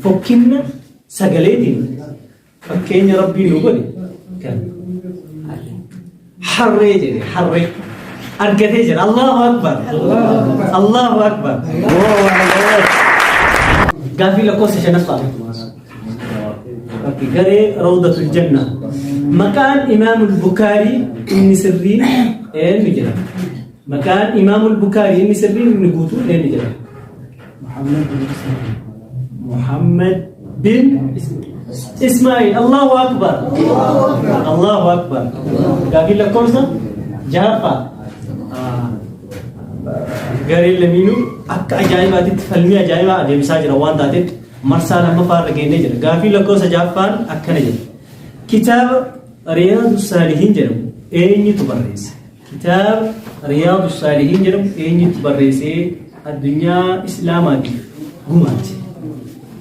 Fokkinna sagaleetiin fakkeenya Rabbii nu godhe kan harree jedhe harree argatee jira. Allahu Akbar. Allahu Akbar. Gaaffii lakkoofsa shanaffaa. Bakki garee Rawdatul Janna. Maqaan Imaamul Bukaarii inni sirriin eenyu jedhama? Maqaan Imaamul Bukaarii inni sirriin inni guutuun eenyu jedhama? Muhammad bin Ismail. Allahu Akbar. Allahu Akbar. Gaaffii lakkoofsa jahaffaa. Gareen lamiinuu akka ajaa'ibaatitti falmii ajaa'ibaa adeemsaa jira waan taateef marsaa lammaffaa irra geennee jira. Gaaffii lakkoofsa jahaffaan akkana jedha. Kitaaba Riyaadu Saalihiin jedhamu eenyutu barreesse? Kitaaba Riyaadu Saalihiin jedhamu eenyutu barreessee addunyaa Islaamaatiif gumaache?